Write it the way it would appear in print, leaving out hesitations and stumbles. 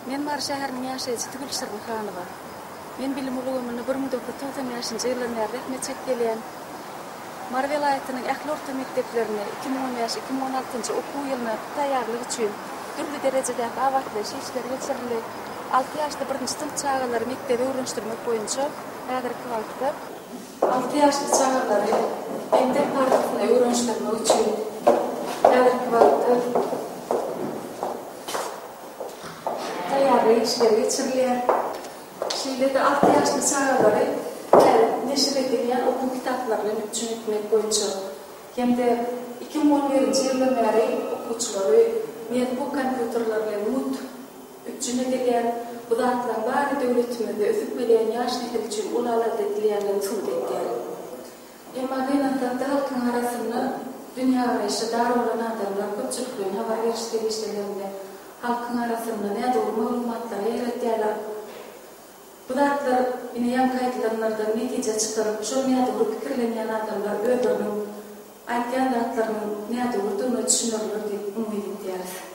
Men Mary şäheriniň ýaşaýjysy Gülşirin Hanowa. Men bilim ulgamynda 1995-nji ýyldan bäri zähmet çekip gelýän. Mary welaýatynyň ähli orta mekdeplerinde 2015, 2016-njy okuw ýylyna taýýarlyk üçin dürli derejedäki abatlaýyş işleri geçirildi. Alty ýaşly birinji synp çagalary mekdebe öwrenişdirmek boýunça häzirki wagtda Alty ýaşly çagalary mekdep partasyna öwrenişdirmek üçin häzirki wagtda taýýarlyk işleri geçirilýär. Şeýle-de alty ýaşly çagalary täze neşir edilýän okuw kitaplary bilen üpjün etmek boýunça hem-de 2011-nji ýyldan bäri okuwçylary netbuk kompýuterler bilen mugt üpjün edilýär. Bu zatlaryň bary döwletimizde ösüp gelýän ýaş nesil üçin uly alada edilýändigini subut edýär. Emma gynansakda halkyň arasynda dünýägaraýşy dar bolan adamlar köpçülikleýin habar beriş serişdelerinde halkyň arasynda nädogry maglumatlary ýaýradýarlar. Bu zatlar ine ýaňky aýdylanlardan netije çykaryp şol nädogry pikirlenýän adamlar özleriniň aýtýan zatlarynyň nädogrydygyna düşünerler diýip umyt edýäris.